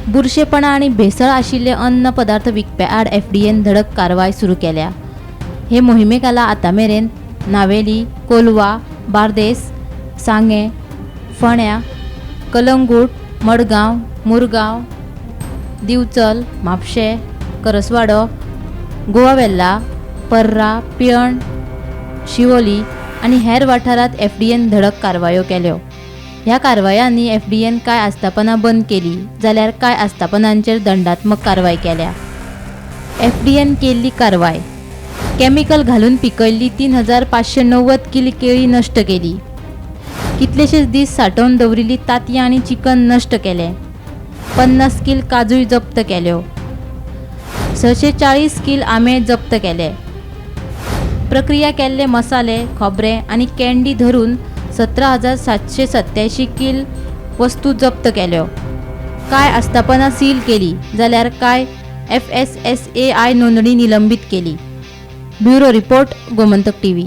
बुरशेपणां आनी भेसळ आशिल्ले अन्न पदार्थ विकप्या आड एफडीएन धडक कारवाय सुरू केल्या. हे मोहिमे खाला आतां मेरेन नावेली, कोलवा, बार्देस, सांगें, फोंड्या, कलंगूट, मडगांव, मुरगांव, दिवचल, म्हापशें, करसवाडो, गोवा वेल्ला, पर्रा, पिळर्ण, शिवोली आनी हेर वाठारांत एफडीएन धडक कारवायो केल्यो. ह्या कारवायांनी एफडीएन कांय आस्थापनां बंद केली जाल्यार कांय आस्थापनांचेर दंडात्मक कारवाय केल्या. एफडीएन केल्ली कारवाय: केमिकल घालून पिकयल्ली 3590 कील केळी नश्ट केली. कितलेशेच दीस सांठोवन दवरिल्ली तांतयां आनी चिकन नश्ट केलें. 50 कील काजूय जप्त केल्यो. 640 कील आंबे जप्त केले. प्रक्रिया केल्ले मसाले, खोबरें आनी कँडी धरून 17,787 कील वस्तू जप्त केल्यो. कांय आस्थापनां सील केली जाल्यार कांय एफएसएसएआय नोंदणी निलंबीत केली. Bureau report, Gomantak TV.